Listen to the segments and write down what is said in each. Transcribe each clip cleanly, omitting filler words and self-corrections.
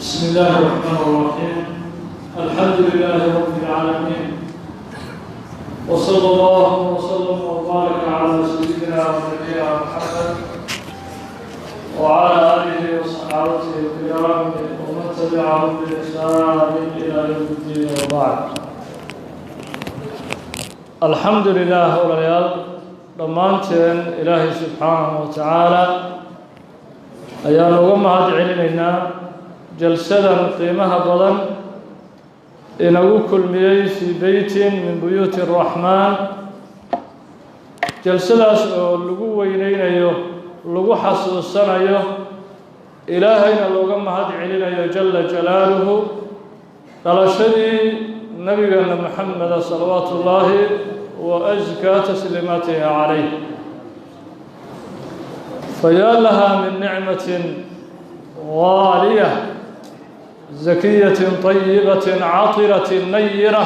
بسم الله الرحمن الرحيم. الحمد لله رب العالمين، وصلى الله وسلم وبارك على سيدنا ونبينا محمد وعلى آله وصحابته الكرام ومن تبعهم بإحسان إلى يوم الدين، وبعد. الحمد لله. Walaalayaal, dhammaanteen Ilaahay subxaanahu wa tacaala ayaan uga mahad celinaynaa jalsadan qiimaha badan inagu kulmiyey fii beytin min buyuuti araxmaan, jalsadaas oo lagu weyneynayo, lagu xasuusanayo, Ilaahayna looga mahad celinayo jala jalaaluhu dhalashadii nabigeena Maxameda salawaatu ullaahi wa askaa tasliimaatihi calayh. Fayaa lahaa min nicmatin gaaliya, zakiyatin, طayibatin, caطiratin, nayira.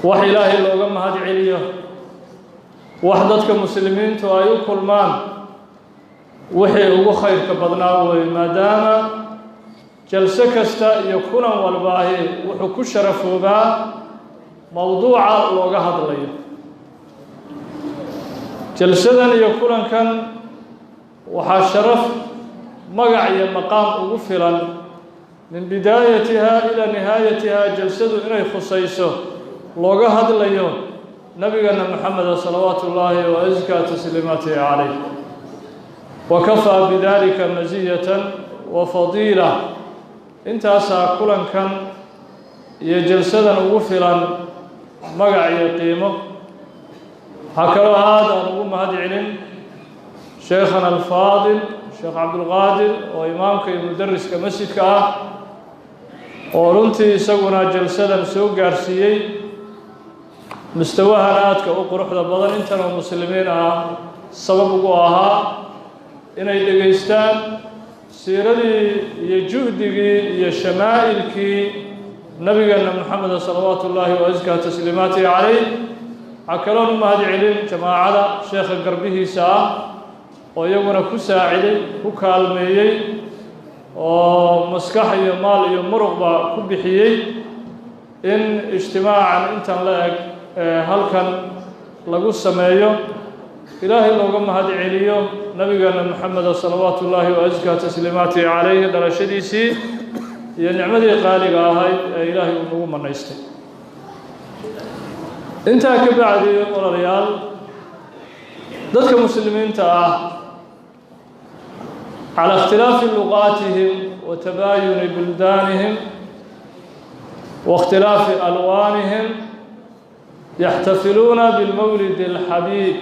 Wax Ilaahay looga mahad celiyo, wax dadka muslimiintu ay u kulmaan wixii ugu khayrka badnaa weeye, maadaama jalso kasta iyo kulan walbaahi wuxuu ku sharafoobaa mowduuca looga hadlayo. Jalsadan iyo kulankan waxaa sharaf, magac iyo maqaam ugu filan min bidaayatiha ilaa nihaayatiha jalsadu inay khusayso looga hadlayo nabigana Maxameda salawaatu ullaahi wa askaa tasliimaatihi calayh. Wa kafaa bidalika masiyatan wa fadiila. Intaasaa kulankan iyo jalsadan ugu filan magac iyo qiimo. Waxaa kaloo aada aan ugu mahad celin sheekhana alfaadil, Sheekh Cabdulqaadir, oo imaamka iyo mudariska masjidka ah, oo runtii isaguna jalsadan soo gaarsiiyey mustawahan aadka u quruxda badan, intan oo muslimiin ah sabab ugu ahaa inay dhegaystaan siiradii iyo juhdigii iyo shamaa'ilkii nabigeena Maxameda salawaatu ullaahi wa askaa tasliimaatihi calayh. Waxaa kaloon u mahad celin jamaacada sheekha garbihiisa ah oo iyaguna ku saaciday, ku kaalmeeyey, oo maskax iyo maal iyo muruqba ku bixiyey in ijtimaacan intan la eg halkan lagu sameeyo, Ilaahay looga mahad celiyo nabigeena Maxameda salawaatu ullaahi wa askaa tasliimaatihi calayhi dhalashadiisii iyo nicmadii qaaliga ahayd ee Ilaahay uu nagu manaystay. Intaa ka bacdi, walaalayaal, dadka muslimiinta ah, calى ikhtilaafi luqaatihim wa tabaayuni buldaanihim wa ikhtilaafi alwaanihim, yaxtafiluuna bilmawlid alxabiib.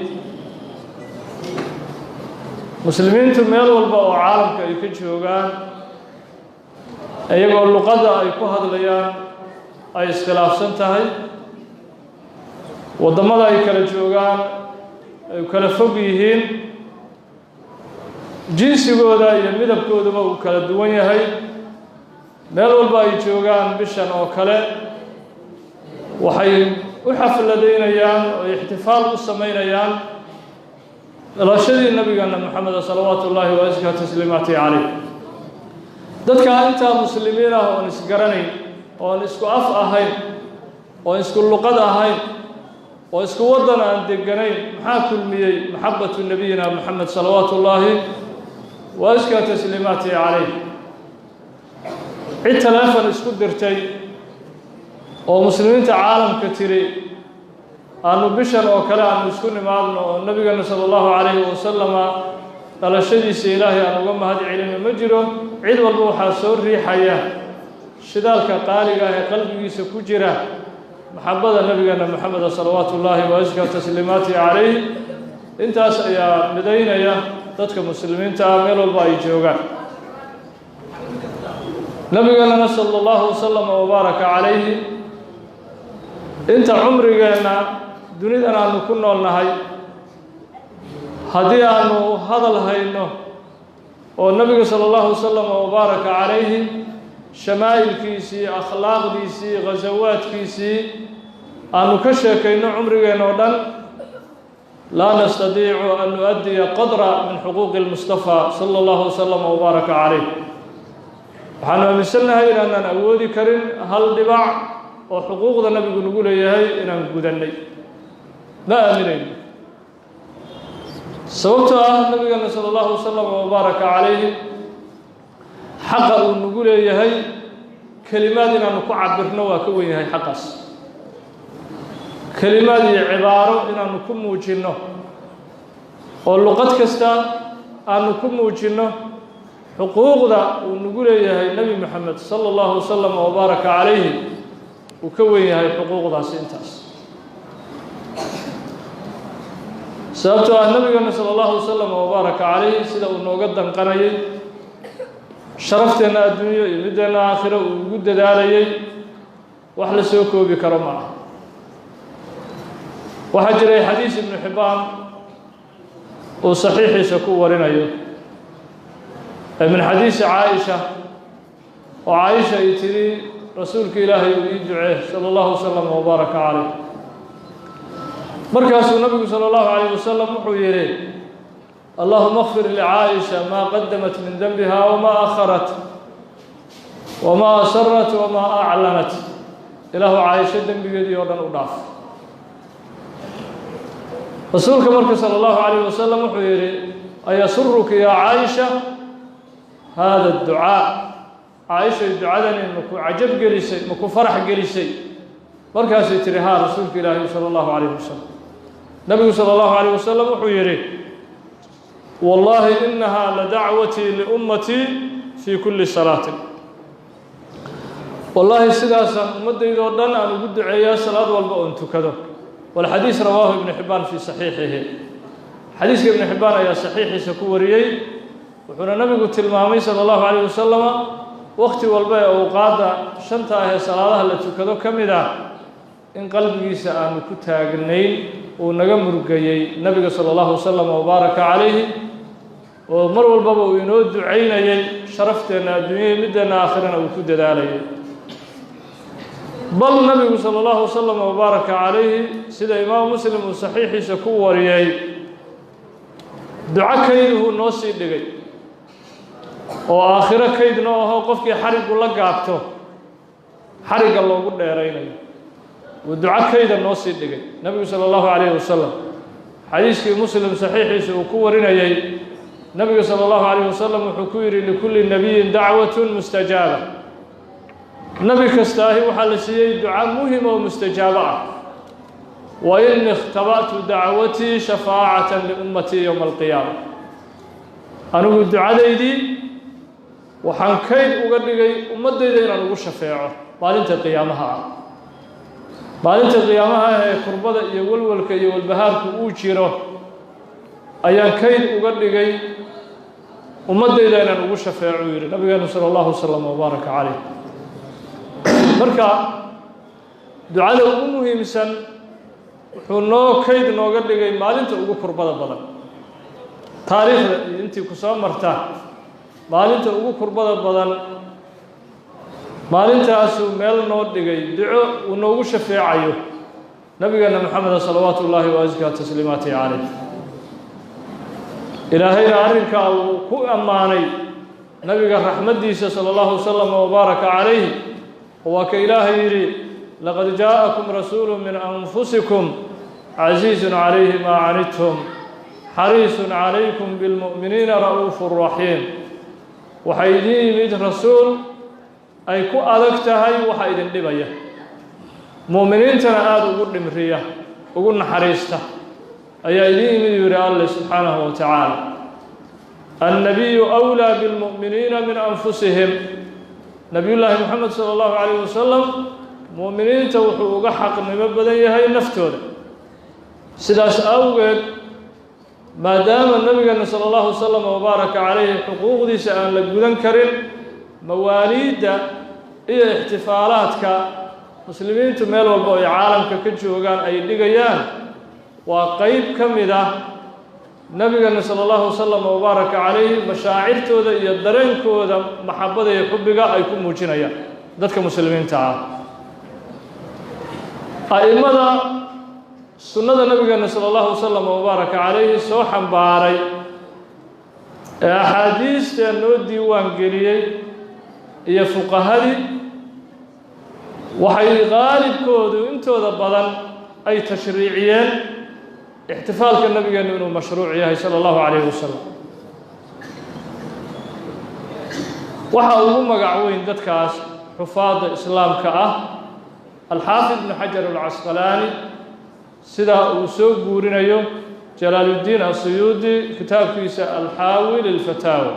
Muslimiintu meel walba oo caalamka ay ka joogaan, iyagoo luqadda ay ku hadlayaan ay iskhilaafsan tahay, waddamada ay kala joogaan ay kala fog yihiin, jinsigooda iyo midabkooduba uu kala duwan yahay, meel walba ay joogaan bishan oo kale waxay u xafladaynayaan oo ixtifaal u samaynayaan dhalashadii nabigeena Maxameda salawaatu ullaahi wa askaa tasliimaatihi calayh. Dadkaa intaa muslimiin ah oon isgaranayn, oon isku af ahayn, oon isku luqad ahayn, oo isku waddan aan deganayn, maxaa kulmiyey? Maxabatu nabiyina Moxamed salawaatu ullaahi wa askaa tasliimaatihi calayh. Cid taleefon isku dirtay oo muslimiinta caalamka tiri aanu bishan oo kale aanu isku nimaadno oo nabigeena sala allahu calayhi wasalama dhalashadiisa Ilaahay aan uga mahad celino ma jiro. Cid walba waxaa soo riixaya shidaalka qaaliga ah ee qalbigiisa ku jira, maxabada nabigeena Maxameda salawaatu ullaahi wa askaa tasliimaatihi calayh. Intaas ayaa midaynaya dadka muslimiinta ah meel walba ay joogaan. Nabigeenana sala allahu wasalama wabaaraka calayhi, inta cumrigeenna dunidan aanu ku nool nahay, haddii aanu hadal hayno oo nabiga sala allahu wasalam wabaaraka calayhi shamaa'ilkiisii, akhlaaqdiisii, ghasawaadkiisii aanu ka sheekayno cumrigeenna oo dhan, laa nastadiicu an nu'addiya qadra min xuquuqi lmustafa sala allahu wasalam wabaaraka calayh. Waxaanu aaminsannahay inaanaan awoodi karin hal dhibac oo xuquuqda nabigu nagu leeyahay inaan gudannay. Ma aaminayno, sababtoo ah nabigeena sala allahu wasalam wabaaraka calayhi xaqa uu nagu leeyahay kelimaad inaanu ku cabirno waa ka wen yahay xaqaas. Kelimaad iyo cibaaro inaanu ku muujinno oo luqad kasta aanu ku muujinno xuquuqda uu nagu leeyahay Nebi Moxamed sala allahu wasalam wabaaraka calayhi uu ka wen yahay xuquuqdaasi intaas. Sababtoo ah nabigeena sala allahu wasalam wabaaraka calayhi sida uu nooga danqanayay sharafteenna adduunyo iyo middeenna aakhiro uu ugu dadaalayay wax la soo koobi karo ma aha. Waxaa jiray xadiis Ibnu Xibbaan uu saxiixiisa ku warinayo ee min xadiisi Caaisha, oo Caaisha ay tidhi: "Rasuulka Ilaahay uu ii ducee sala allahu wasalam wabaaraka calayh." Markaasuu nabigu sala allahu calayh wasalam wuxuu yidhi: "Allahuma اkfir liCaaisha maa qadamat min denbiha wamaa akharat wamaa asarat wamaa aclanat." Ilaahu Caaisho dembigeedii oo dhan u dhaaf. Rasuulka marka sala allahu calayh wasalam wuxuu yidhi: "Ayasuruki yaa Caaisha hada adducaa?" Caaishay, ducadani maku cajab gelisay, maku farax gelisay? Markaasay tihi: "Haa, rasuulka Ilaahi sala allahu calayh wasalam." Nabigu sala allahu calayh wasalam wuxuu yidhi: "Wallaahi inahaa la dacwatii liummatii fii kulli salaatin." Wallaahi, sidaasaan ummaddaydoo dhan aan ugu duceeyaa salaad walba oon tukado. Walxadiis rawaahu Ibnu Xibbaan fii saxiixihi. Xadiiska Ibnu Xibbaan ayaa saxiixiisa ku wariyey. Wuxuuna nabigu tilmaamay sala allahu calayh wasalama waqti walba ee awqaadda shanta ah ee salaadaha la tukado ka mid ah in qalbigiisa aanu ku taagnayn, uu naga murgayey nabiga sala allahu wasalam wabaaraka calayhi, oo mar walbaba uu inoo ducaynayey, sharafteenna adduunyada middeenna aakhirana uu ku dadaalayay. Bal nabigu sala allahu wasalam wabaaraka calayhi, sida Imaamu Muslim uu saxiixiisa ku wariyey, duco kayduhuu noo sii dhigay oo aakhiro kayd noo aho, qofkii xariggu la gaabto xarigga loogu dheeraynayo uu duco kayda noo sii dhigay nabigu sala allahu calayhi wasalam. Xadiiskii Muslim saxiixiisa uu ku warinayey, nabigu sala allahu calayh wasalam wuxuu ku yidhi: "Likulli nabiyin dacwatun mustajaaba." Nebi kastaahi waxaa la siiyey duca muhim oo mustajaabo ah. "Wa ini ikhtaba'tu dacwatii shafaacatan liummatii yowma alqiyaama." Anigu ducadaydii waxaan kayd uga dhigay ummaddayda inaan ugu shafeeco maalinta qiyaamaha ah. Maalinta qiyaamaha ah ee kurbada iyo walwalka iyo walbahaarku uu jiro ayaan kayd uga dhigay ummaddayda inaan ugu shafeeco, uu yidhi nabigeenu sala allahu wasalam wabaaraka caleyh. Marka ducada ugu muhiimsan wuxuu noo kayd nooga dhigay maalinta ugu kurbada badan taariikhda iyo intii ku soo marta. Maalinta ugu kurbada badan, maalintaasuu meel noo dhigay duco uu noogu shafeecayo nabigeena Maxameda salawaatu ullaahi wa askaa tasliimaatihi caleyh. Ilaahayna arrinkaa uu ku ammaanay nabiga raxmaddiisa sala allahu wasalam wabaaraka calayh. Waa ka Ilaahay yidhi: "Laqad jaa'akum rasuulu min anfusikum casiizun calayhi maa canidtum xariisun calaykum bilmu'miniina ra'uufu raxiim." Waxaa idiin yimid rasuul ay ku adag tahay waxa idin dhibaya, mu'miniintana aada ugu dhimriya, ugu naxariista ayaa idiin yimid, yidhi Alle subxaanahu wa tacaala. "Annabiyu أwlىa bilmu'miniina min anfusihim." Nabiyullaahi Moxamed sala allahu calayh wasalam mu'miniinta wuxuu uga xaqnimo badan yahay naftooda. Sidaas awgeed, maadaama nabigeena sala allahu wasalam wabaaraka calayhi xuquuqdiisa aan la gudan karin, mawaaliidda iyo ixtifaalaadka muslimiintu meel walba oo ay caalamka ka joogaan ay dhigayaan waa qeyb ka mid ah nabigeena sala allahu wasalam wabaaraka calayhi mashaacirtooda iyo dareenkooda maxabada iyo xubbiga ay ku muujinayaan dadka muslimiinta ah. A'immada sunnada nabigeena sala allahu wasalam wabaaraka calayhi soo xambaaray ee axaadiista noo diiwaan geliyey iyo fuqahadii waxay qaalibkoodu intooda badan ay tashriiciyeen ixtifaalka nabigeennu inuu mashruuc yahay sala allahu calayhi wasalam. Waxaa ugu magac weyn dadkaas xufaadda islaamka ah alxaafid ibnu xajar alcasqalaani, sidaa uu soo guurinayo jalaaluddiin asuyuudi kitaabkiisa alxaawi lilfataawa.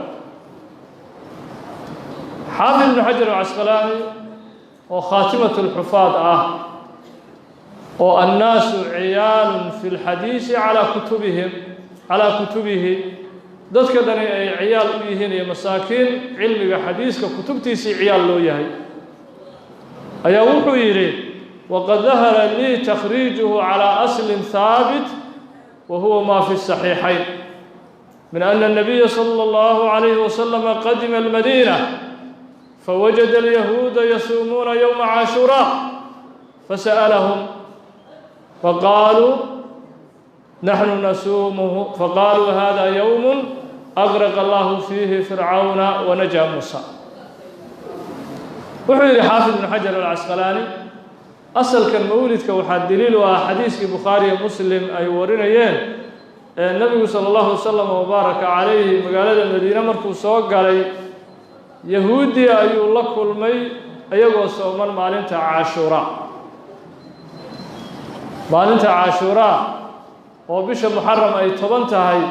Xaafid ibnu xajar alcasqalaani oo khaatimatu lxufaad ah oo annaasu ciyaalun fi lxadiisi calaa kutubihim calaa kutubihi, dadka dhani ay ciyaal u yihiin iyo masaakiin cilmiga xadiiska kutubtiisii ciyaal loo yahay, ayaa wuxuu yidhi: waqad dahara lii takhriijuhu calaa aslin haabit wa huwa ma fi saxiixayn min ana الnabiya salى اllahu عalayhi wasalama qadima almadiina fawajada alyahuuda yasuumuuna yowma caashuraa fasa'alahum faqaaluu naxnu nasuumuhu, faqaaluu hada yowm aqraqa allahu fiihi fircawna wanajaa muusa. Wuxuu yidhi xaafid ibnu xajar alcasqalaani: asalkan mawlidka waxaa daliil u ah xadiiskii Bukhaariyo Muslim ay warinayeen ee nebigu sala allahu wasalam wabaaraka calayhi magaalada Madiine markuu soo galay, yahuudiya ayuu la kulmay iyagoo sooman maalinta Caashuuraa. Maalinta Caashuuraa oo bisha Muxaram ay 10 tahay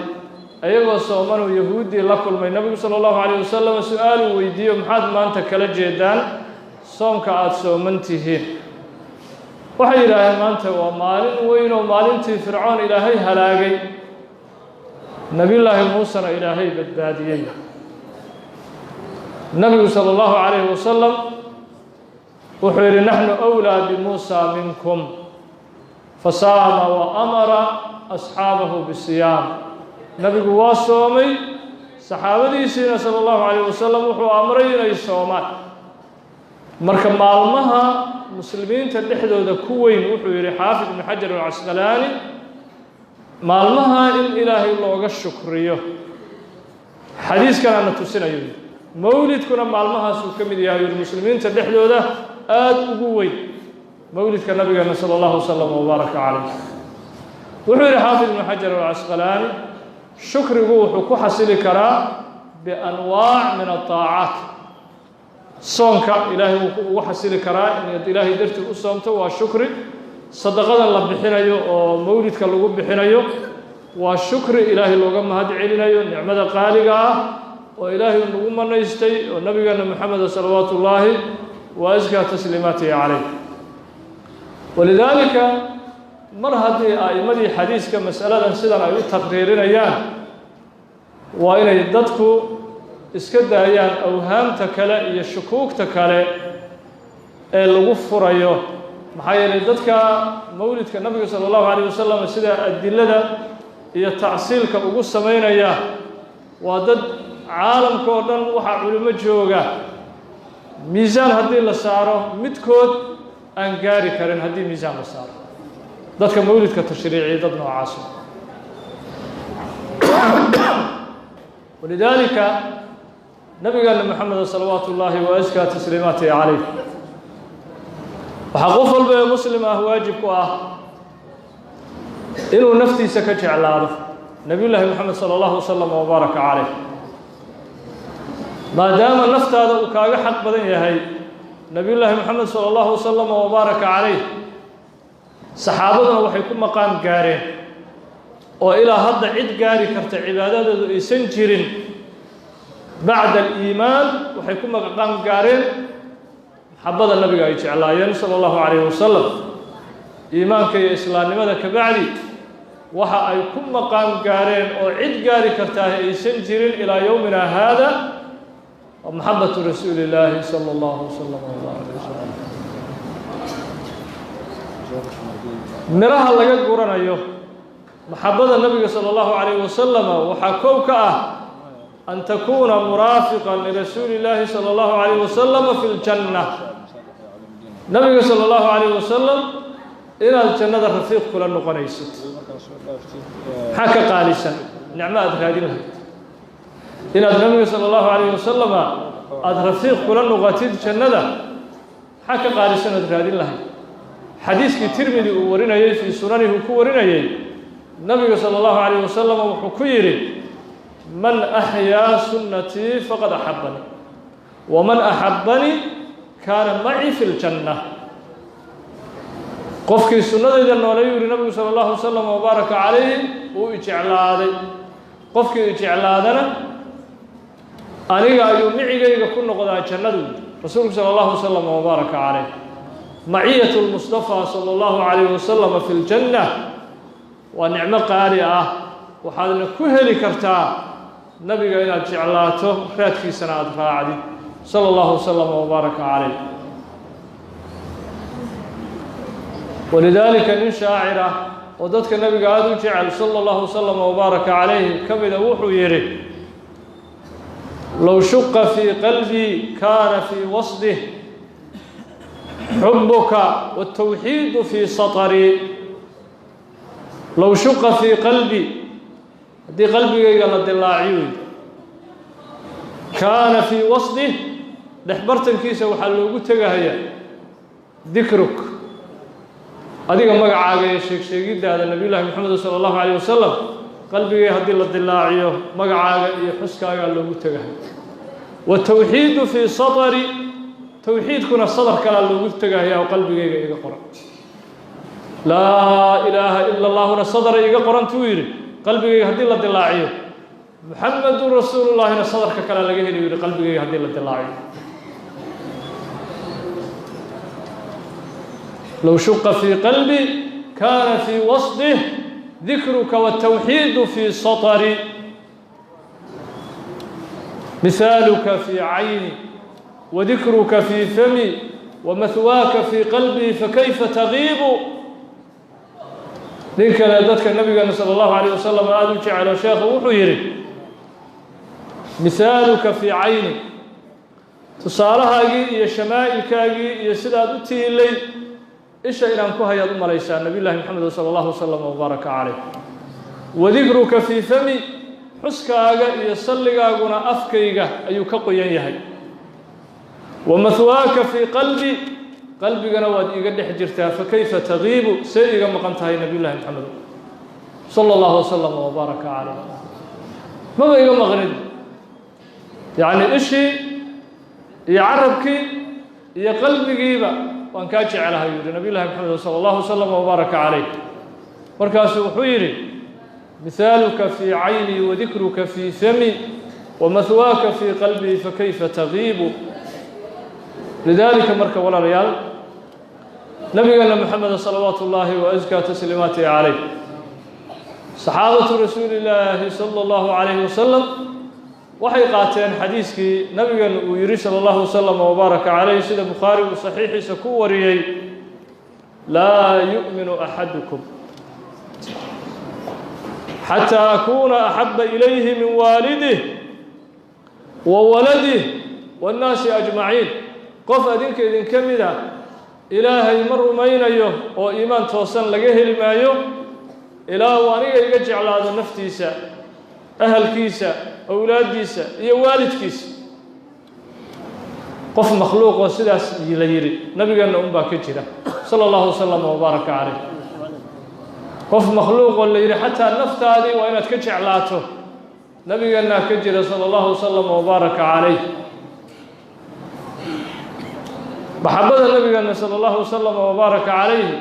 iyagoo soomanuu yahuuddii la kulmay nebigu sala allahu calayh wasalam. Su-aaluu weydiiyo: maxaad maanta kala jeedaan soomka aada sooman tihiin? Waxay yidhaaheen: maanta waa maalin weyn oo maalintii Fircoon Ilaahay halaagay, Nebiyullaahi Muusena Ilaahay badbaadiyey. Nebigu sala allahu calayhi wasalam wuxuu yidhi: naxnu أwlaa bimuusa minkum. Fasaama wa amara asxaabahu bisiyaam. Nebigu waa soomay, saxaabadiisiina sala allahu calayh wasalam wuxuu amray inay soomaan. Marka maalmaha muslimiinta dhexdooda ku weyn, wuxuu yidhi xaafid ibnu xajar alcasqalaani, maalmaha in Ilaahay looga shukriyo xadiiskana na tusinayo, mawlidkuna maalmahaasuu ka mid yahay, yidhi, muslimiinta dhexdooda aada ugu weyn mawlidka nabigeena sala allahu wasalam wabaaraka calayh. Wuxuu yidhi xaafid ibnu xajar alcasqalaani: shukrigu wuxuu ku xasili karaa bianwaac min aطaacaat. Soonka Ilaahay wuu ugu xasili karaa, inaad Ilaahay dartii u soomto waa shukri. Sadaqadan la bixinayo oo mawlidka lagu bixinayo waa shukri Ilaahay looga mahad celinayo nicmada qaaliga ah oo Ilaahay nagu manaystay oo nabigeena Moxameda salawaatu ullaahi wa askaa tasliimaatihi calayh. Walidaalika, mar haddii a'immadii xadiiska mas'aladan sidan ay u taqriirinayaan, waa inay dadku iska daayaan awhaamta kale iyo shukuugta kale ee lagu furayo. Maxaa yeelay, dadka mawlidka nabiga sala allahu alayh wasalam sida adilada iyo tacsiilka ugu samaynaya waa dad caalamka oo dhan waxaa culimo jooga miisaan haddii la saaro midkood aan gaari karin. Haddii miisaan la saaro dadka mawlidka tashriiciya, dad noocaasa. Walidaalika, nabigeena Moxamed salawaatu ullaahi wa askaa tasliimaatihi calayh, waxaa qof walba ee muslim ah waajib ku ah inuu naftiisa ka jeclaado Nebiyullaahi Moxamed sala allahu wasalam wabaaraka calayh. Maadaama naftaada uu kaaga xaq badan yahay Nebiyullaahi Moxamed sala allahu wasalam wabaaraka calayh, saxaabaduna waxay ku maqaam gaareen oo ilaa hadda cid gaari karta cibaadadoodu aysan jirin bacda aliimaan, waxay ku maqaam gaareen maxabada nabiga ay jeclaayeen sala allahu calayhi wasalam. Iimaanka iyo islaamnimada ka bacdi, waxa ay ku maqaam gaareen oo cid gaari kartaa aysan jirin ilaa yowmina haada waa maxabatu rasuuli illaahi sala allahu wasalam alayh wasalam. Miraha laga guranayo maxabada nabiga sala allahu calayh wasalama waxaa kow ka ah an takuuna muraafiqan lirasuuli illaahi sala allahu calayh wasalama fi ljanna. Nabiga sala allahu calayh wasalam inaad jannada rafiiq kula noqonaysid, maxaa ka qaalisan nicmo aada raadin lahayd inaad nabiga sala allahu calayh wasalama Aada rafiiq kula noqotid jannada, maxaa ka qaalisan ood raadin lahayd? Xadiiskii Tirmidi uu warinayey fii sunanihi uu ku warinayey, nabiga sala allahu calayh wasalam wuxuu ku yidhi: "Man axyaa sunnatii faqad axabbanii, waman axabbanii kaana macii fi ljanna." Qofkii sunnadayda nooleeyuu yihi nabigu sala allahu wasalam wabaaraka calayhi, wuu ijeclaaday. Qofkii ijeclaadana aniga ayuu micigayga ku noqdaa jannadu, rasuulku sala allahu wasalam wabaaraka calayh. Maciyat lmustafaa sala allahu calayh wasalam fi ljanna waa nicmo qaali ah. Waxaadna ku heli kartaa nabiga inaad jeclaato, raadkiisana aada raacdid, sala allahu wasalam wabaaraka calayh. Walidaalika nin shaacir ah oo dadka nabiga aada u jecel sala allahu wasalam wabaaraka calayh ka mida wuxuu yidhi: "Low shuqa fii qalbii kaana fii wasdih xubuka wاtawxiidu fii satrii." Low shuqa fii qalbi, haddii qalbigayga la dilaaciyo, kaana fii wasdih, dhexbartankiisa waxaa loogu tegahaya, dikruk, adiga magacaaga iyo sheeg sheegiddaada, nabiy llahi moxamed sala allahu alayh wasalam. Qalbigay haddii la dilaaciyo, magacaaga iyo xuskaagaa loogu tegahay. Watawxiidu fii satri, towxiidkuna sadar kalaa loogu tegahaya oo qalbigayga iga qoran. Laa ilaaha ila allahuna sadara iga qorantuu yidhi qalbigayga haddii la dilaaciyo, Muxamedun rasuulullaahina sadarka kalea laga heli yidhi qalbigayga haddii la dilaaciyo. Low shuqa fii qalbi kaana fii wasdih dikruka wاtawxiidu fii satri, mihaaluka fii cayni wadikruka fii fami wamahwaaka fii qalbii, fakayfa tagiibu? Nin kale dadka nabigeena sala allahu alayh wasalam aada u jecelo, sheekhu wuxuu yidhi: mihaaluka fii cayni, tusaalahaagii iyo shamaa'ilkaagii iyo sidaad u tiilay isha inaan ku hayaad u malaysaa, nabiy llahi moxamed sala allahu wasalam wabaaraka calayh. Wadikruka fii fami, xuskaaga iyo salligaaguna afkayga ayuu ka qoyan yahay. Wamahwaaka fii qalbi, qalbigana waad iiga dhex jirtaa. Fakayfa tagiibu? See iiga maqan tahay, nabiy llahi moxamed sala allahu wasalam wabaaraka calayh? Maba iga maqnid, yacni ishii iyo carabkii iyo qalbigiiba waan kaa jeclahay, yidhi nabiy llahi moxamed sala allahu wasalam wabaaraka calayh. Markaasuu wuxuu yidhi: mihaaluka fii caynii wadikruka fii fami wamahwaaka fii qalbii, fakayfa tagiibu? Lidaalika marka walaalayaal, nabigeena moxameda salawaatu ullaahi wa askaa tasliimaatihi calayh, saxaabatu rasuuli illaahi sala allahu calayhi wasalam waxay qaateen xadiiskii nabigeena uu yidhi sala allahu wasalam wabaaraka calayh, sida Bukhaari uu saxiixiisa ku wariyey: "Laa yu'minu axadukum xataa akuuna axaba ilayhi min waalidih wa waladih waannaasi ajmaciin." Qof adinka idinka mid a Ilaahay ma rumaynayo oo iimaan toosan laga heli maayo ilaa uu aniga iga jeclaado naftiisa, ahalkiisa, awlaaddiisa iyo waalidkiisa. Qof makhluuqoo sidaas la yidhi nabigeenna unbaa ka jira sala allahu wasalam wabaaraka calayh. Qof makhluuqoo la yidhi xataa naftaadii waa inaad ka jeclaato, nabigeennaa ka jira sala allahu wasalam wabaaraka calayh. Maxabada nabigeena sala allahu wasalam wabaaraka calayhi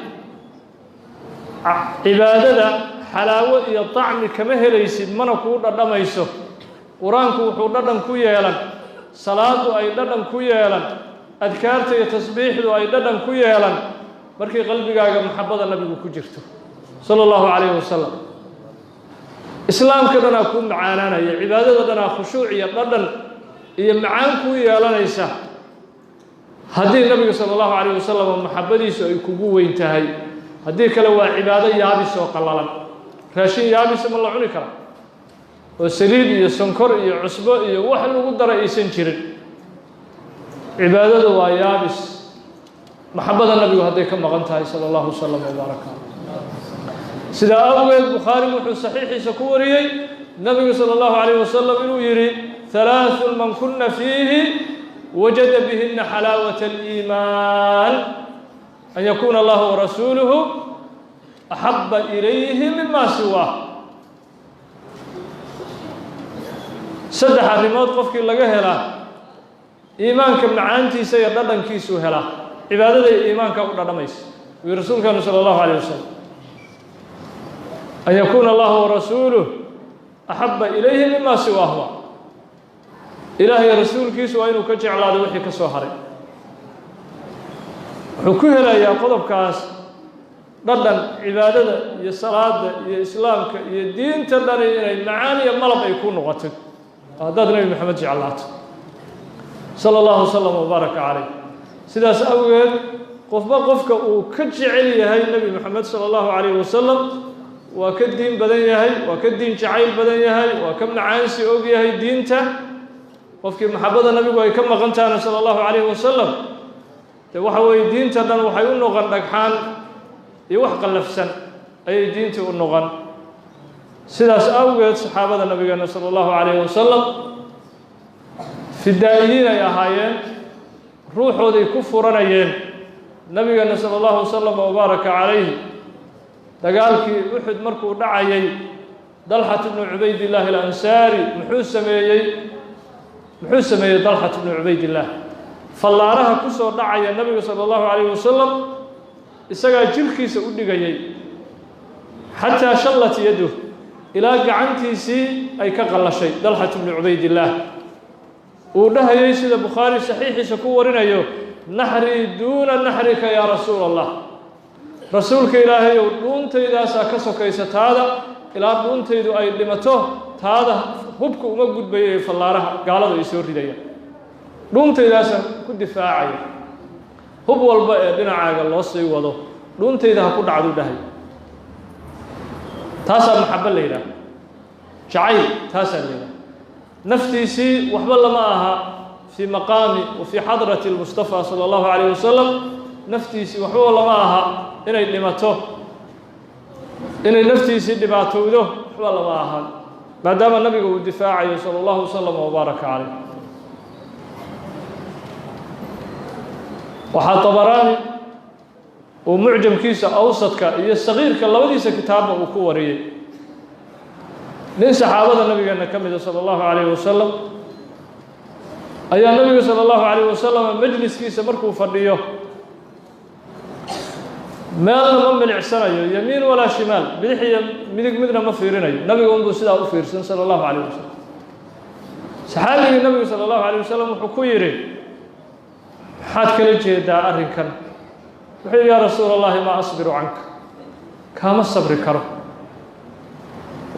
cibaadada xalaawo iyo طacmi kama helaysid, mana kuu dhadhamayso. Qur-aanku wuxuu dhadhan ku yeelan, salaadu ay dhadhan ku yeelan, adkaarta iyo tasbiixdu ay dhadhan ku yeelan markii qalbigaaga maxabada nabigu ku jirto sala allahu calayhi wasalam. Islaamka dhanaa kuu macaanaanaya, cibaadada dhanaa khushuuc iyo dhadhan iyo macaan kuu yeelanaysa haddii nabiga sala allahu calayh wasalam maxabadiisu ay kugu weyn tahay. Haddii kale waa cibaado yaabis oo qallalan. Raashin yaabisa ma la cuni karaa oo saliid iyo sonkor iyo cusbo iyo wax lagu dara aysan jirin? Cibaadada waa yaabis maxabada nabigu hadday ka maqan tahay sala allahu wasalam wabaaraka. Sidaa awgeed Bukhaari wuxuu saxiixiisa ku wariyey nabigu sala allahu calayh wasalam inuu yidhi: "Halaaثun man kuna fiihi Wajada bihina xalaawata aliimaan, an yakuuna allahu warasuuluhu axaba ilayhi mima siwaah. Saddex arrimood qofkii laga helaa iimaanka macaantiisa iyo dhadhankiisuu helaa, cibaadada iyo iimaanka u dhadhamaysa. Wuu yihi rasuulkeenu sala allahu alayh wasalam: an yakuuna allahu warasuuluh axaba ilayhi mima siwaahuma. Ilaahay rasuulkiisu waa inuu ka jeclaado wixii ka soo haray. Wuxuu ku helayaa qodobkaas dhadhan cibaadada iyo salaada iyo islaamka iyo diinta dhani inay macaan iyo malab ay ku noqotay haddaad Nebi Moxamed jeclaato sala allahu wasalam wabaaraka calayh. Sidaas awgeed qofba qofka uu ka jecel yahay Nebi Moxamed sala allahu calayh wasalam waa ka diin badan yahay, waa ka diin jacayl badan yahay, waa ka macaansi og yahay diinta. Qofkii maxabada nabigu ay ka maqan tahana sala allahu calayhi wasalam, dee waxa weeye diinta dhan waxay u noqon dhagxaan iyo wax qallafsan ayay diintii u noqon. Sidaas awgeed saxaabada nabigeena sala allahu calayhi wasalam fidaa'iyiin ay ahaayeen, ruuxooday ku furanayeen nabigeena sala allahu wasalam wabaaraka calayhi. Dagaalkii Uxud markuu dhacayay, Dalxat ibnu Cubaydillaahi alansaari muxuu sameeyey? Muxuu sameeyey Dalxat ibnu Cubaydillaah? Fallaaraha ku soo dhacaya nabiga sala allahu calayhi wasalam isagaa jirkiisa u dhigayay, xataa shallat yaduh, ilaa gacantiisii ay ka qallashay. Dalxat ibnu Cubaydillaah uu dhahayay, sida Bukhaari saxiixiisa ku warinayo: "Naxrii duuna naxrika yaa rasuula Allah." Rasuulka Ilaahay ow, dhuuntaydaasaa ka sokaysa taada, ilaa dhuuntaydu ay dhimato taada hubka uma gudbayo ee fallaaraha gaaladu ay soo ridayaan, dhuuntaydaasaan ku difaacaya. Hub walba ee dhinacaaga loo sii wado dhuuntayda ha ku dhacdu dhahay. Taasaa maxabo la yidhaha, jacayl taasaa la yidhaha. Naftiisii waxba lama aha fii maqaami wa fii xadrati lmustafa sala allahu calayh wasalam. Naftiisii waxba lama aha inay dhimato, inay naftiisii dhibaatowdo waxba lama ahan, maadaama nabiga uu difaacayo sala allahu wasalam wabaaraka calayh. Waxaa Dabaraani uu mucjamkiisa awsadka iyo sagiirka labadiisa kitaabba uu ku wariyey, nin saxaabada nabigeena ka mida sala allahu calayh wasalam ayaa nabiga sala allahu calayh wasalam majliskiisa markuu fadhiyo meelna ma milicsanayo, yamiin walaa shimaal, bidix iyo midig midna ma fiirinayo, nabiga unbuu sidaa u fiirsan sala allahu calayh wasalam. Saxaabigii nabiga sala allahu calayh wasalam wuxuu ku yidhi: "Maxaad kala jeedaa arrinkan?" Wuxuu yidhi: "Yaa rasuula Allahi, maa asbiru canka, kaama sabri karo.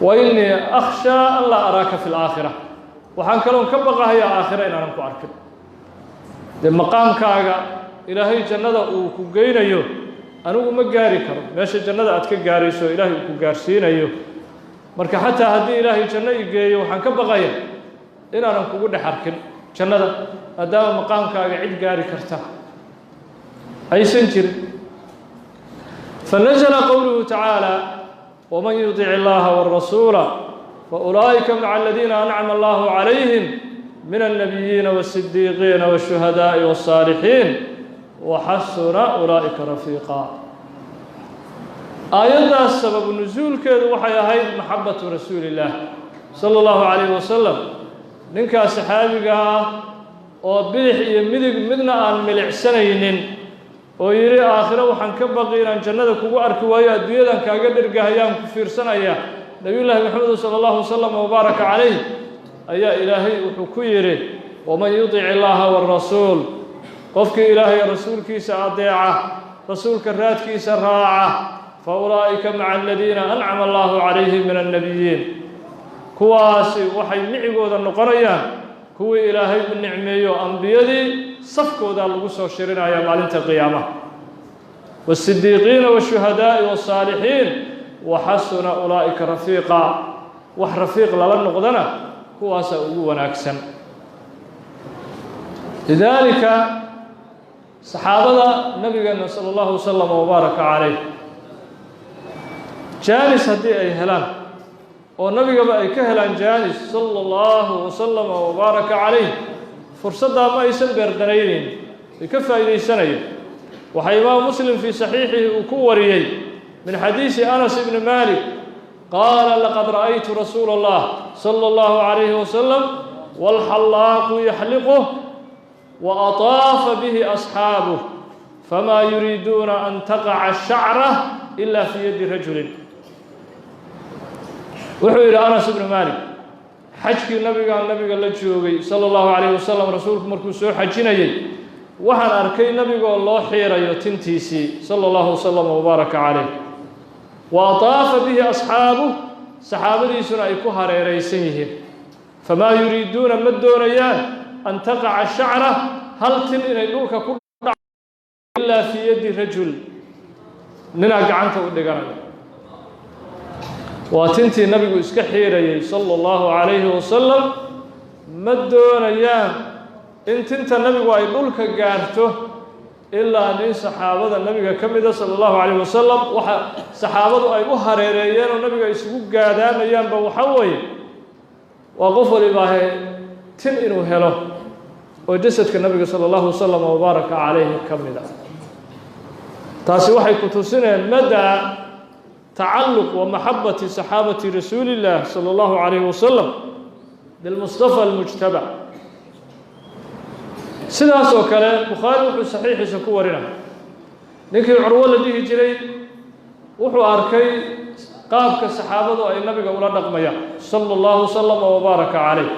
Wa innii akhshaa an laa araaka fi laakhira, waxaan kaloon ka baqahayaa aakhira inaanan ku arkin. Dee maqaamkaaga Ilaahay jannada uu ku geynayo anigu ma gaari karo, meesha jannada aad ka gaarayso Ilaahay uu ku gaarsiinayo. Marka xataa haddii Ilaahay janno i geeyo, waxaan ka baqaya inaanan kugu dhex arkin jannada, maadaama maqaamkaaga cid gaari karta aysan jirin." Fanazla qowluhu tacaala: "Wman yudic illaha wاrasuula faulaa'ika maca aladiina ancama allahu calayhim min alnabiyiina wالsidiiqiina wالshuhadaaءi wالsaalixiin waxasuna ulaa'ika rafiiqa." Aayaddaas sababu nusuulkeedu waxay ahayd maxabatu rasuuli illaah sala allahu calayh wasalam. Ninkaas saxaabiga ah oo bidix iyo midig midna aan milicsanaynin oo yidhi: "Aakhiro waxaan ka baqi inaan jannada kugu arki waayo, adduunyadan kaaga dhergahayaan ku fiirsanaya," Nabiyullaahi Maxamedu sala allahu wasalam wabaaraka calayh, ayaa Ilaahay wuxuu ku yidhi: "Waman yudic illaaha waarasuul," qofkii Ilaahay rasuulkiisa adeeca, rasuulka raadkiisa raaca, "fa ulaa'ika maca aladiina ancama allahu calayhim min annabiyiin," kuwaasi waxay micigooda noqonayaan kuwii Ilaahay u nicmeeyo ambiyadii, safkoodaa lagu soo shirinaya maalinta qiyaamaha, waasidiiqiina waashuhadaa'i wasaalixiin, waxasuna ulaa'ika rafiiqa. Wax rafiiq lala noqdana kuwaasaa ugu wanaagsan. Lidaalika saxaabada nabigeena sala allahu wasalam wabaaraka calayh, jaanis haddii ay helaan oo nabigaba ay ka helaan jaanis sala allahu wasalama wabaaraka calayh, Fursaddaa ma aysan beerdanaynayn, ay ka faa'iidaysanayeen. Waxaa Imaamu Muslim fii saxiixihi uu ku wariyey min xadiisi Anas ibni Malik qaala: laqad ra'aytu rasuula Allah sala allahu calayhi wasalam waalxallaaqu yaxliquh wa ataafa bihi asxaabuh, famaa yuriiduuna an taqaca shacra ila fii yaddi rajulin. Wuxuu yidhi Anas ibnu Malik: xajkii nabigaa nabiga la joogay sala allahu calayhi wasalam. Rasuulku markuu soo xajinayey, waxaan arkay nabigoo loo xiirayo tintiisii, sala allahu wasalam wabaaraka calayh, wa ataafa bihi asxaabuh, saxaabadiisuna ay ku hareeraysan yihiin. Famaa yuriiduuna, ma doonayaan, an taqaca shacra, hal tin inay dhulka ku dhac, ilaa fii yaddi rajul, ninaa gacanta u dhiganaya. Waa tintii nabigu iska xiirayay sala allahu calayhi wasalam. Ma doonayaan in tinta nabigu ay dhulka gaarto ilaa nin saxaabada nabiga ka mida sala allahu calayh wasalam. Waxa saxaabadu ay u hareereeyeen oo nabiga isugu gaadaamayaanba waxa weeye waa qof walibaahe tin inuu helo oo jasadka nabiga sala allahu wasalam wabaaraka calayhi ka mida. Taasi waxay ku tusinayaan madaa tacalluq wa maxabati saxaabati rasuuli illah sala allahu calayhi wasalam bilmustafa almujtaba. Sidaas oo kale Bukhaari wuxuu saxiixiisa ku warinaya ninkii Curwo la dhihi jiray wuxuu arkay qaabka saxaabadu ay nabiga ula dhaqmayaan sala allahu wasalama wabaaraka calayh.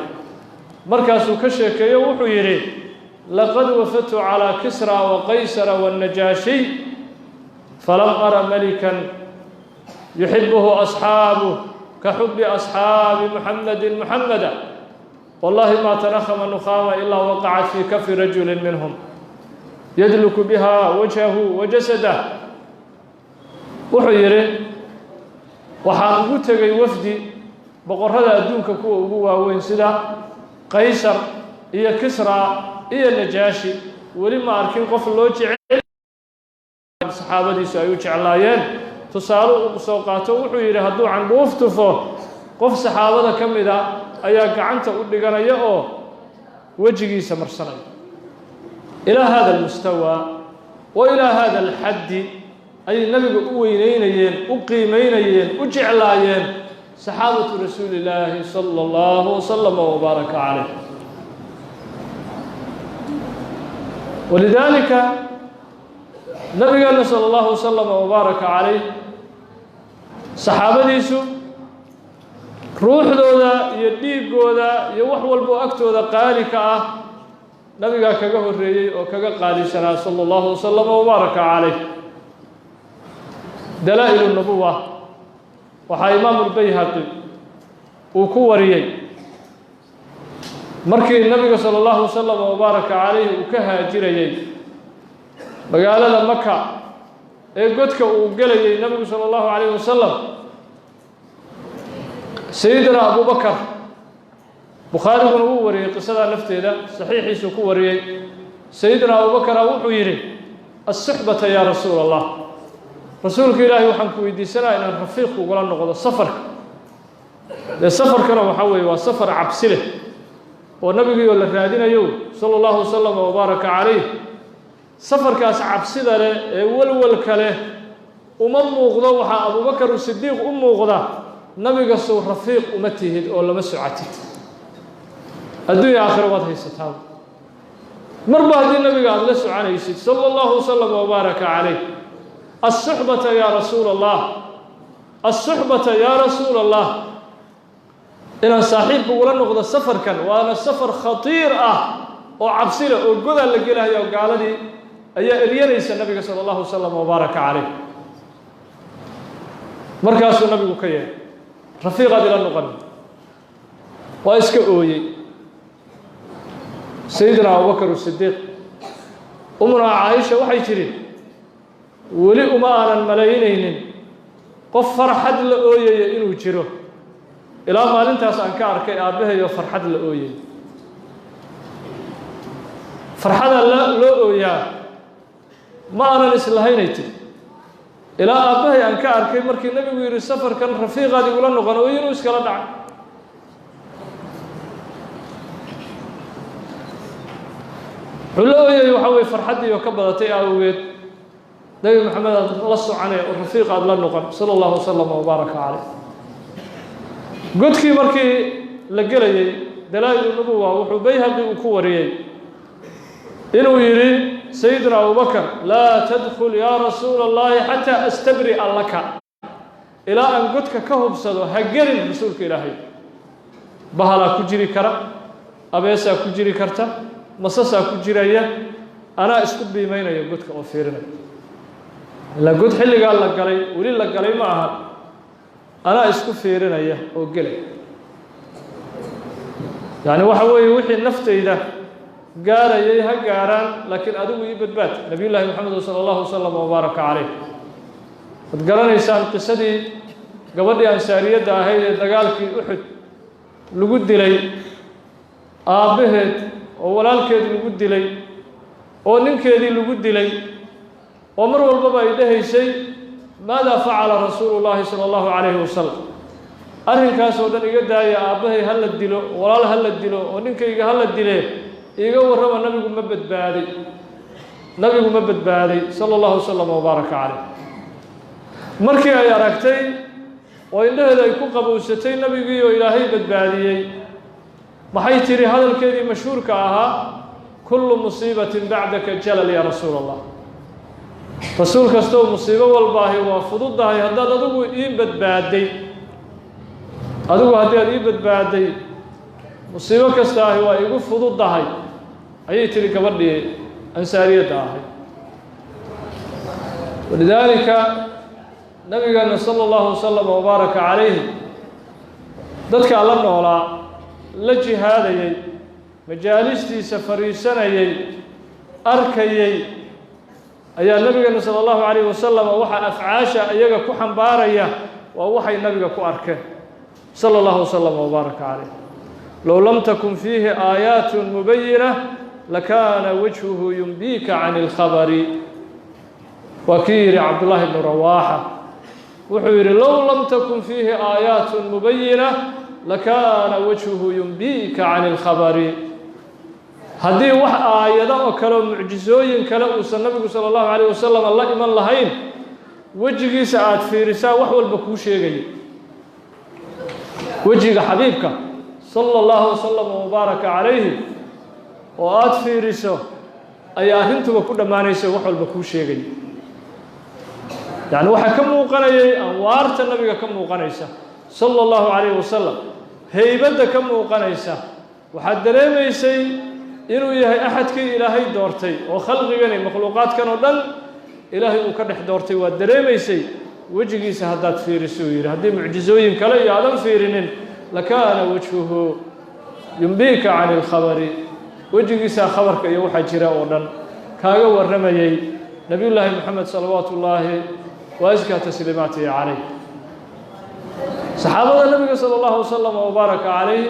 Markaasuu ka sheekeeyo, wuxuu yidhi: laqad wafadtu calaa Kisra wa Qaysara waannajaashiy, falam ara malikan yuxibuhu asxaabuh ka xubi asxaabi Muxamedin Muxameda. Wallahi ma tanakhama nukhaama ilaa waqacat fii kafi rajuli minhum yadluku biha wajhahu wa jasadah. Wuxuu yidhi: waxaan ugu tegay wafdi boqorrada adduunka kuwa ugu waaweyn, sida Qaysar iyo Kisra iyo Najaashi. Weli ma arkin qof loo jecel saxaabadiisu ay u jeclaayeen. Tusaale uu soo qaato, wuxuu yidhi: hadduu candhuuf tufo, qof saxaabada ka mida ayaa gacanta u dhiganaya oo wejigiisa marsanaya. Ilaa hada almustawaa wa ilaa hada alxaddi ayay nabiga u weyneynayeen, u qiimeynayeen, u jeclaayeen saxaabatu rasuuli illaahi sala allahu wasalama wabaaraka calayh. Walidaalika nabigeena sala allahu wasalama wabaaraka calayh, saxaabadiisu ruuxdooda iyo dhiiggooda iyo wax walbo agtooda qaali ka ah nabigaa kaga horreeyey oo kaga qaalisanaa sala allahu wasalama wabaaraka calayh. Dalaa'il nubuwa waxaa Imaamu Lbayhaqi uu ku wariyey markii nabiga sala allahu wasalama wabaaraka calayh uu ka haajirayey magaalada Maka ee godka uu gelayay nabigu sala allahu calayh wasalam, Sayidina Abubakar, Bukhaariguna wuu wariyey qisadaa lafteeda, saxiixiisuu ku wariyey, Sayidina Abubakara wuxuu yidhi: assuxbata yaa rasuula Allah, rasuulka Ilaahay, waxaan ku weydiisanaya inaan rafiiq kugula noqdo safarka. Dee safarkana waxaa weeye waa safar cabsi leh oo nabigiioo la raadinayo sala allahu wasalama wabaaraka calayh. Safarkaas cabsida leh ee walwalka leh uma muuqdo, waxaa Abubakar Sidiiq u muuqda nabiga sow rafiiq uma tihid oo lama socotid? Adduunya aakhira waad haysataa marba haddii nabiga aada la soconaysid sala allahu wasalam wabaaraka calayh. Assuxbata yaa rasuula Allah, assuxbata yaa rasuula Allah, inaan saaxiib kugula noqdo safarkan, waana safar khatiir ah oo cabsi leh oo godaa la gelaya oo gaaladii ayaa eryanaysa nabiga sala allahu wasalam wabaaraka calayh. Markaasuu nabigu ka yeehay: rafiiqaad ila noqon. Waa iska ooyey Sayidina Abubakar Sidiiq. Umunaa Caaisha waxay tidhi: weli uma aanan malaynaynin qof farxad la ooyaya inuu jiro ilaa maalintaas aan ka arkay aabbahayo farxad la ooyay. Farxada loo ooyaa ma aanan islahaynay tiri, ilaa aabbahay aan ka arkay markii nabigu yidhi: safarkan rafiiqaad igula noqon, oo inuu iskala dhacay. Wuxuu la ooyayay waxaa weye farxaddii oo ka badatay awgeed. Nebi Maxamed aad la soconee oo rafiiq aad la noqon, sala allahu wasalama wabaaraka caleyh. Godkii markii la gelayey, Dalaa-il Nubuwa wuxuu Bayhaqi uu ku wariyey inuu yidhi Sayidina Abubakar: "Laa tadkhul yaa rasuula Allahi xataa astabri'a laka." Ilaa aan godka ka hubsado ha gelin, rasuulka Ilaahay. Bahalaa ku jiri kara, abeesaa ku jiri karta, masasaa ku jiraya, anaa isku biimaynaya godka oo fiirinaya. Ilaa god xilligaa la galay weli la galay ma aha, anaa isku fiirinaya oo gelay. Yacni waxa weeye, wixii naftayda gaarayay ha gaaraan, laakiin adigu ii badbaad, Nabiyullaahi Maxamed sala allahu wasalam wabaaraka caleyh. Waad garanaysaan qisadii gabadhii ansaariyadda ahayd ee dagaalkii Uxud lagu dilay aabbaheed, oo walaalkeed lagu dilay, oo ninkeedii lagu dilay, oo mar walbaba ay dhehaysay: "Maadaa facala rasuulu llaahi sala allahu calayhi wasalam?" Arrinkaas oo dhan iga daaya, aabbahay ha la dilo, walaal ha la dilo, oo ninkayga ha la dilee, iiga warrama, nabigu ma badbaaday? Nabigu ma badbaaday? Sala allahu wasalam wabaaraka caleyh. Markii ay aragtay oo indhaheeda ay ku qabowsatay nabigii oo Ilaahay badbaadiyey, maxay tidhi? Hadalkeedii mashhuurka ahaa: "Kullu musiibatin bacdaka jalal yaa rasuul Allah." Rasuul kastoo, musiibo walbaahi waa fududahay haddaad adigu ii badbaaday. Adigu haddii aad ii badbaaday, musiibo kasta ahi waa igu fududahay, ayay tihi gabadhii ansaariyadda ahay. Walidaalika nabigeena sala allahu wasalam wabaaraka calayhi, dadkaa la noolaa, la jihaadayey, majaalistiisa fadhiisanayey, arkayey, ayaa nabigeena sala allahu calayhi wasalam waxaa afcaasha iyaga ku xambaaraya waa waxay nabiga ku arkeen, sala allahu wasalam wabaaraka calayh. Low lam takun fiihi aayaat mubayina lakaana wajhuhu yunbiika can اlkhabari. Waa kii yidhi Cabdullaahi bnu Rawaaxa, wuxuu yidhi: "Low lam takun fiihi aayaat mubayina lakaana wajhuhu yunbiika can اlkhabari." Haddii wax aayado oo kale oo mucjisooyin kale uusan nabigu sala allahu calayh wasalam la iman lahayn, wejigiisa aada fiirisaa wax walba kuu sheegaya. Wejiga xabiibka sala allahu wasalam wabaaraka calayhi oo aada fiiriso ayaa arrintuba ku dhammaanaysa, wax walba kuu sheegaya. Yacni waxaa ka muuqanayay anwaarta nabiga ka muuqanaysa sala allahu calayhi wasalam, heybadda ka muuqanaysa. Waxaad dareemaysay inuu yahay axadkii Ilaahay doortay oo khalqigani, makhluuqaadkan oo dhan Ilaahay uu ka dhex doortay. Waad dareemaysay wejigiisa haddaad fiiriso, uu yidhi. Haddii mucjizooyin kale iyo aadan fiirinin, lakaana wajhuhu yumbiika cani ilkhabari. Wejigiisaa khabarka iyo waxaa jira oo dhan kaaga warramayay, Nabiyullaahi Moxamed salawaatu ullaahi wa askaa tasliimaatihi calayh. Saxaabada nabiga sala allahu wasalam wabaaraka calayh,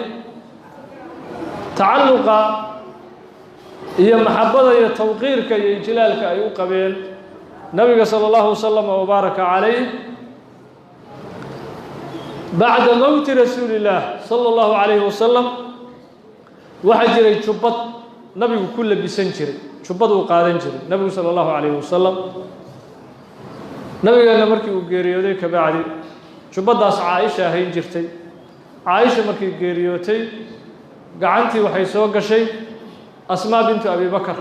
tacalluqa iyo maxabada iyo tawqiirka iyo ijlaalka ay u qabeen nabiga sala allahu wasalam wabaaraka calayh, bacda mowti rasuuli illaah sala allahu calayhi wasalam, waxaa jiray jubbad nabigu ku labisan jiray, jubbad uu qaadan jiray nabigu sala allahu calayhi wasalam. Nabigeenna markii uu geeriyooday kabacdi, jubbaddaas Caaisha ahayn jirtay. Caaisha markii geeriyootay, gacantii waxay soo gashay Asmaa bintu Abi Bakar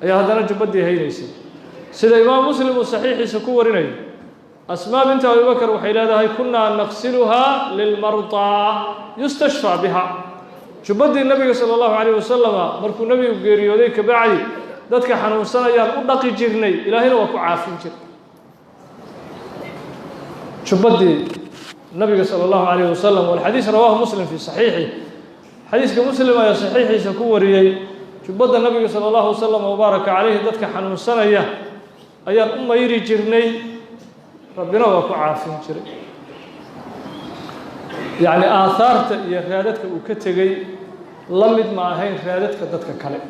ayaa haddana jubbaddii haynaysay. Sida Imaam Muslim uu saxiixiisa ku warinayo, Asmaa bintu Abi Bakar waxay leedahay: "Kunnaa naqsiluhaa lilmardaa yustashfaa biha." Jubbadii nabiga sala allahu calayh wasalama markuu nebigu geeriyooday kabacdi, dadka xanuunsanayaan u dhaqi jirnay, Ilaahayna waa ku caafin jiray. Jubbadii nabiga sala allahu calayh wasalam. Walxadiis rawaahu Muslim fii saxiixi. Xadiiska Muslim ayaa saxiixiisa ku wariyey. Jubbadda nabiga sala allahu wasalam wabaaraka calayhi, dadka xanuunsanaya ayaan u mayri jirnay, Rabbina waa ku caafin jiray. Yacni aahaarta iyo raadadka uu ka tegey la mid ma ahayn raadadka dadka kale.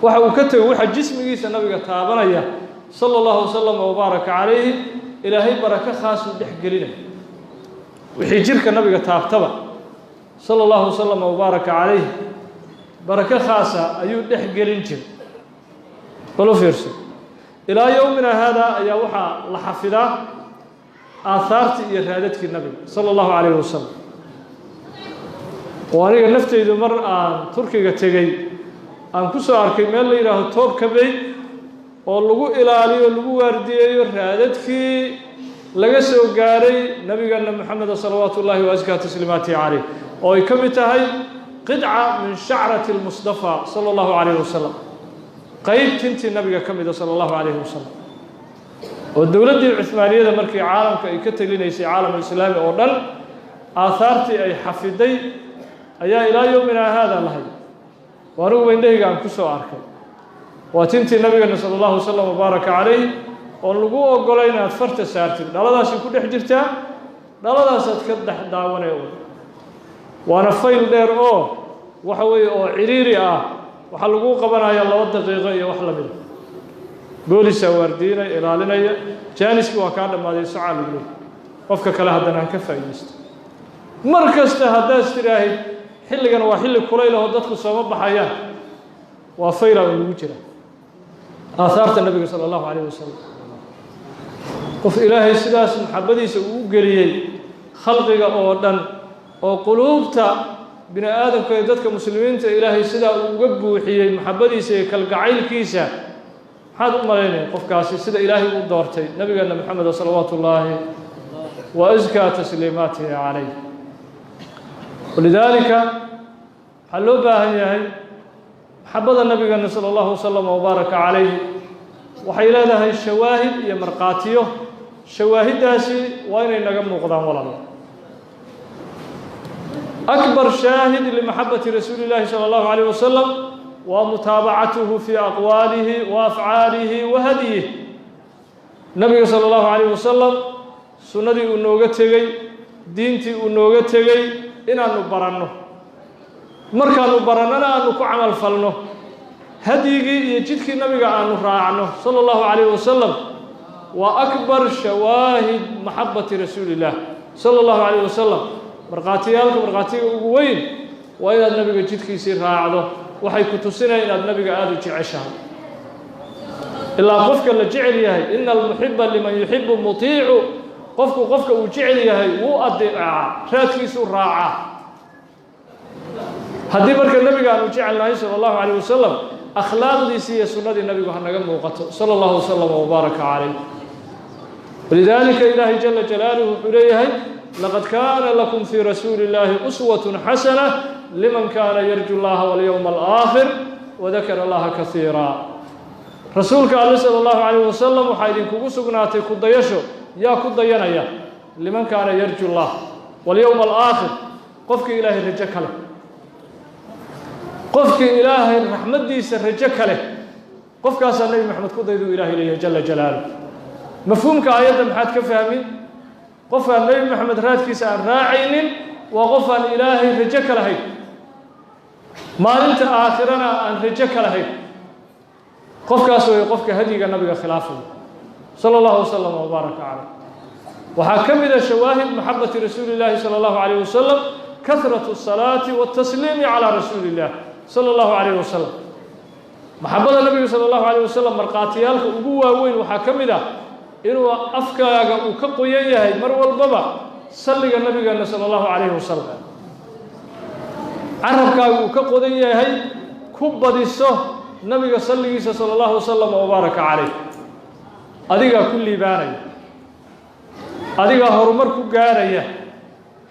Waxa uu ka tegey, waxa jismigiisa nabiga taabanaya sala allahu wasalam wabaaraka calayhi, Ilaahay barako khaasuu dhex gelinaya. Wixii jirka nabiga taabtaba sala allahu wasalam wabaaraka calayh. Barako khaasa ayuu dhex gelin jiray. Bal u fiirso, ilaa yowmina haadaa ayaa waxaa la xafidaa aahaartii iyo raadadkii nabiga sala allahu calayhi wasalam. Oo aniga nafteydu mar aan Turkiga tegey aan ku soo arkay meel la yidhaaho Toobkabey oo lagu ilaaliyo, lagu waardiyeeyo raadadkii laga soo gaaray nabigana Moxameda salawaatu ullaahi wa askaa tasliimaatihi caleyh, oo ay ka mid tahay qidca min shacrati lmustafa sala allahu calayhi wasalam, qeyb tintii nabiga ka mida sala allahu calayhi wasalam, oo dowladdii Cuhmaaniyada markii caalamka ay ka telinaysay, caalamulislaami oo dhan, aahaartii ay xafiday ayaa ilaa yowmina haada lahay. Oo anigu indhahayga aan ku soo arkay waa tintii nabigeena sala allahu wasalam wabaaraka calayh, oon lagu ogolay inaad farta saartid. Dhaladaasi ku dhex jirtaa, dhaladaasaad ka dhex daawanay un, waana fayl dheer oo waxa weeye oo ciriiri ah. Waxaa laguu qabanaya 2 daqiiqo iyo wax lamida. Boolisaa waardiinaya, ilaalinaya. Jaaniski waa kaa dhammaaday, socaa lagu leeyay. Qofka kale haddana aan ka faa'iidaysto. Mar kasta haddaad tiraahid xilligan waa xilli kulayl oo dadku sooma baxayaan, waa fayla oo lagu jira aahaarta nabiga sala allahu calayh wasalam. Qof Ilaahay sidaas maxabadiisa uu u geliyey khalqiga oo dhan, oo quluubta bini aadamka iyo dadka muslimiinta Ilaahay sidaa uu uga buuxiyey maxabadiisa iyo kalgacaylkiisa, maxaad u malaynaya qofkaasi sida Ilaahay u doortay nabigeena Moxameda salawaatu ullaahi wa askaa tasliimaatihi calayh? Walidaalika waxaa loo baahan yahay maxabada nabigeena sala allahu wasalam wabaaraka calayh waxay leedahay shawaahid iyo markhaatiyo. Shawaahiddaasi waa inay naga muuqdaan, walaal. Akbar shaahid limaxabati rasuuli llahi sala allahu alayh wasalam waa mutaabacatuhu fii aqwaalihi wa afcaalihi wa hadyih. Nabiga sala allahu alayh wasalam sunnadii uu nooga tegey, diintii uu nooga tegey, inaanu baranno, markaanu barannona aanu ku camal falno, hadyigii iyo jidkii nabiga aanu raacno sala allahu calayh wasalam, waa akbar shawaahid maxabati rasuuli illah sala allahu calayh wasalam. Markhaatiyaalka markhaatiga ugu weyn waa inaad nabiga jidkiisii raacdo. Waxay ku tusinaya inaad nabiga aada u jeceshahay. Ilaa qofka la jecel yahay, ina almuxiba liman yuxibu mutiicu. Qofku qofka uu jecel yahay wuu adeecaa, raadkiisuu raacaa. Haddii marka nabiga aanu jecelnahay sala allahu calayh wasalam, akhlaaqdiisii iyo sunnadii nabigu ha naga muuqato sala allahu wasalam wabaaraka calayh. Walidaalika Ilaahay jala jalaaluhu wuxuu leeyahay: laqad kaana lakum fii rasuuli illahi uswatun xasana liman kaana yarju llaha walyowma alaakhir wadakara allaha kasiira. Rasuulka alle sala allahu calayh wasalam waxaa idinkugu sugnaatay ku dayasho. Yaa ku dayanaya? Liman kaana yarju llah walyowma alaakhir, qofkii Ilaahay rajo ka leh, qofkii Ilaahay raxmaddiisa rajo ka leh, qofkaasaa Nebi Maxamed ku dayduu Ilahay leeyahay jala jalaaluh. Mafhuumka aayadda maxaad ka fahmin? Qofkaan Nebi Maxamed raadkiisa aan raacaynin waa qof aan Ilaahay rajo ka lahayn, maalinta aakhirana aan rajo ka lahayn. Qofkaas way qofka hadyiga nabiga khilaafaya sala allahu wasalam wabaaraka caleyh. Waxaa ka mid a shawaahid maxabati rasuuli illaahi sala allahu calayh wasalam kahratu asalaati waltasliimi calaa rasuuli illah sala allahu calayh wasalam. Maxabada nabiga sala allahu calayh wasalam markhaatiyaalka ugu waaweyn waxaa ka mid ah inuu afkaaga uu ka qoyan yahay mar walbaba salliga nabigeena sala allahu calayhi wasalam, carabkaaga uu ka qodan yahay ku badiso nabiga salligiisa sala allahu wasalam wabaaraka calayh. Adigaa ku liibaanaya, adigaa horumar ku gaaraya.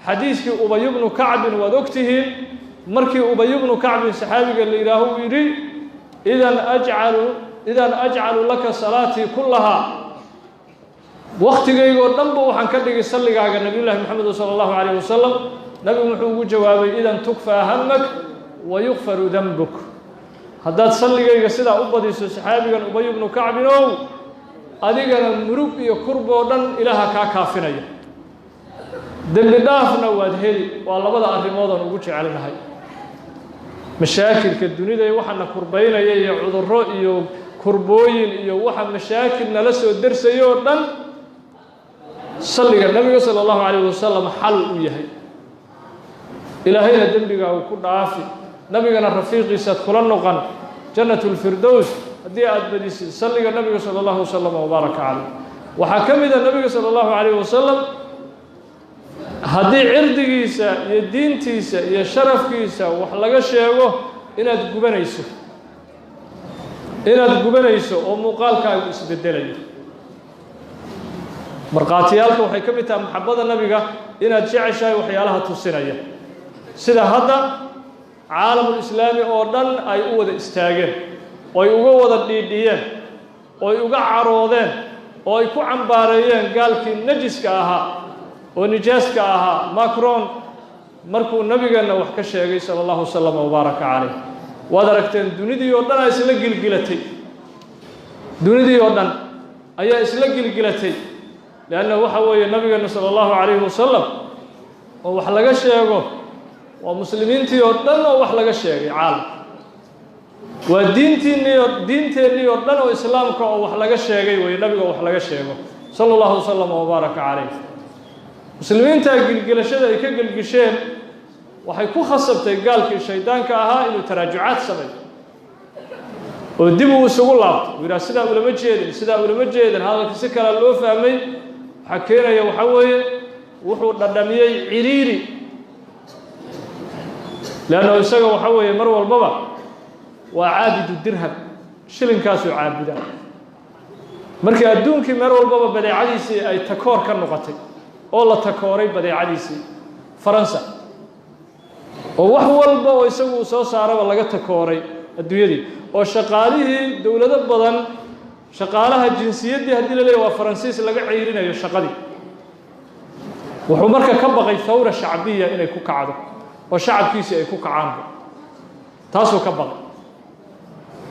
Xadiiskii Ubay bnu Kacbin waad og tihiin. Markii Ubay bnu Kacbin saxaabiga la yidhaaho uu yidhi: idan ajcalu laka salaatii kullahaa, waktigaygoo dhanba waxaan ka dhigay salligaaga Nabiyullahi Moxamed sala allahu calayh wasalam. Nabigu wuxuu ugu jawaabay: idan tukfaa hamak wa yukfaru danbuk. Haddaad salligayga sidaa u badiso, saxaabigan Ubay bnu Kacbin ow, adigana murug iyo kurboo dhan Ilaaha kaa kaafinaya, dembi dhaafna waad heli. Waa labada arrimood oon ugu jecelnahay. Mashaakilka dunida iyo waxaana kurbaynaya iyo cudurro iyo kurbooyin iyo waxa mashaakil nala soo dersaya oo dhan, salliga nabiga sala allahu calayh wasalam xal u yahay. Ilaahayna dembigaagu ku dhaafi. Nabigana rafiiqiisaad kula noqon jannat lfirdows haddii aada badisid salliga nabiga sala allahu wasalam wabaaraka caleyh. Waxaa ka mid a nabiga sala allahu calayh wasalam haddii cirdigiisa iyo diintiisa iyo sharafkiisa wax laga sheego inaad gubanayso, inaad gubanayso oo muuqaalkaagu isbedelayo. Markhaatiyaalka waxay ka mid tahay maxabada nabiga inaad jeceshahay waxyaalaha tusinaya, sida hadda caalamulislaami oo dhan ay u wada istaageen, oo ay uga wada dhiidhiyeen, oo ay uga caroodeen, oo ay ku cambaareeyeen gaalkii najiska ahaa oo nijaaska ahaa Macron markuu nabigeenna wax ka sheegay sala allahu wasalam wabaaraka caleyh. Waad aragteen dunidii oo dhan aa isla gilgilatay, dunidii oo dhan ayaa isla gilgilatay. Leanna waxa weeye nabigeenna sala allahu calayhi wasalam oo wax laga sheego waa muslimiintii oo dhan oo wax laga sheegay caalamka, waa diintiinnii oo diinteennii oo dhan oo islaamka oo wax laga sheegay weeye nabiga oo wax laga sheego sala allahu wasalam wabaaraka caleyh. Muslimiintaa gilgilashada ay ka gelgisheen waxay ku khasabtay gaalkii shaydaanka ahaa inuu taraajucaad sameeyo oo dib uu isugu laabto, uu yidhaha sidaa ulama jeedin, sidaa ulama jeedin, hadalka si kalea loo fahmay. Waxaa keenaya waxaa weeye wuxuu dhadhamiyey ciriiri, leanno isaga waxaa weeye mar walbaba waa caabidu dirham, shilinkaasuu caabudaa. Markii adduunkii meel walbaba badeecadiisii ay takoor ka noqotay oo la takooray badeecadiisii Faransa, oo wax walba oo isagu uu soo saaraba laga takooray adduunyadii, oo shaqaalihii dowlado badan shaqaalaha jinsiyaddii haddii la leeyahy waa Faransiis laga ceyrinayo shaqadii, wuxuu marka ka baqay thawra shacbiya inay ku kacdo oo shacabkiisii ay ku kacaanba, taasuu ka baqay.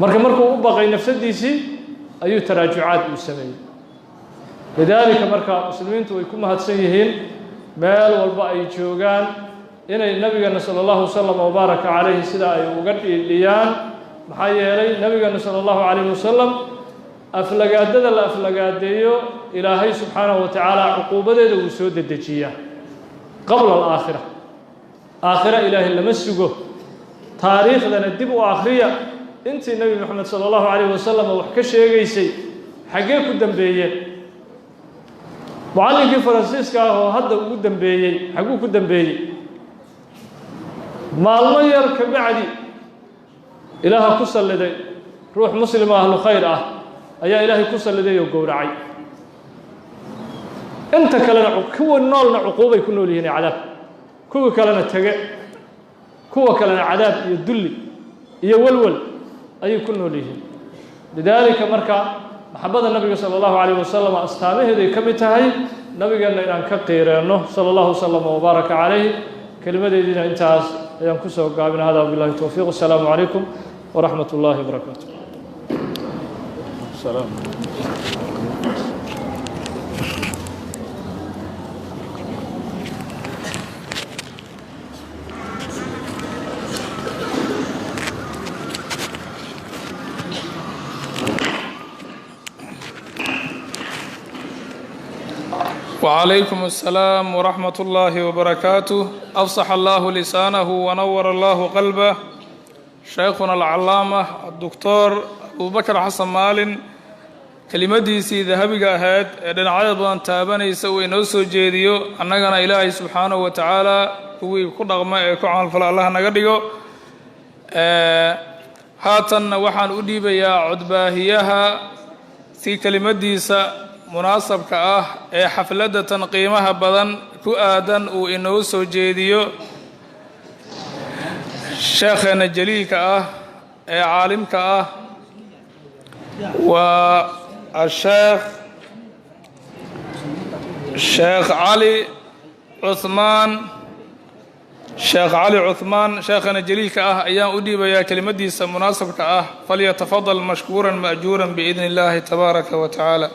Marka markuu u baqay nafsadiisii ayuu taraajucaad uu sameeyey. Lidaalika marka muslimiintu way ku mahadsan yihiin meel walba ay joogaan inay nabigeena sala allahu wasalam wabaaraka calayhi sida ay uga dhiidhiyaan. Maxaa yeelay nabigeena sala allahu calayhi wasalam aflagaadada la aflagaadeeyo Ilaahay subxaanahu wa tacaala cuquubadeeda wuu soo dedejiyaa qabla alaakhira. Aakhira Ilaahay lama sugo. Taariikhdana dib u akhriya intii Nebi Moxamed sala allahu calayhi wasalam wax ka sheegaysay xaggee ku dambeeyeen. Mucallinkii Faransiiska ah oo hadda ugu dambeeyey xagguu ku dambeeyey? Maalmo yar ka bacdi Ilaaha ku salliday ruux muslima ahlu khayr ah ayaa Ilaahay ku salliday oo gowracay. Inta kalena kuwa noolna cuquubay ku nool yihiin cadaab, kuwa kalena tege, kuwa kalena cadaab iyo dulli iyo walwal ayay ku nool yihiin. Lidaalika marka maxabada nabiga sala allahu calayh wasalam astaamaheeday ka mid tahay nabigeenna inaan ka qiireenno sala allahu wasalam wabaaraka calayh. Kelimadeediina intaas ayaan ku soo gaabina. Hada wabillahi towfiiq. Assalaamu calaykum waraxmat ullahi wabarakaatu. وعليكم السلام ورحمة الله وبركاته. أفصح الله لسانه ونور الله قلبه شيخنا العلامة الدكتور أبو بكر حسن مالin. Kelimadiisii dahabiga ahayd ee dhinacyada badan taabanaysa uu inoo soo jeediyo, annagana Ilaahay subxaanahu wa tacaala kuwii ku dhaqma ee ku camalfala Allah naga dhigo. Haatanna waxaan u dhiibayaa codbaahiyaha si kelimadiisa munaasabka ah ee xafladatan qiimaha badan ku aadan uu inoo soo jeediyo sheekheenna jaliilka ah ee caalimka ah, waa asheekh Sheekh Cali Cuhmaan. Sheekh Cali Cuhmaan, sheekhana jaliilka ah ayaan u dhiibayaa kelimadiisa munaasabka ah. Falyatafadal mashkuuran ma'juuran biidni illaahi tabaaraka wa tacaala.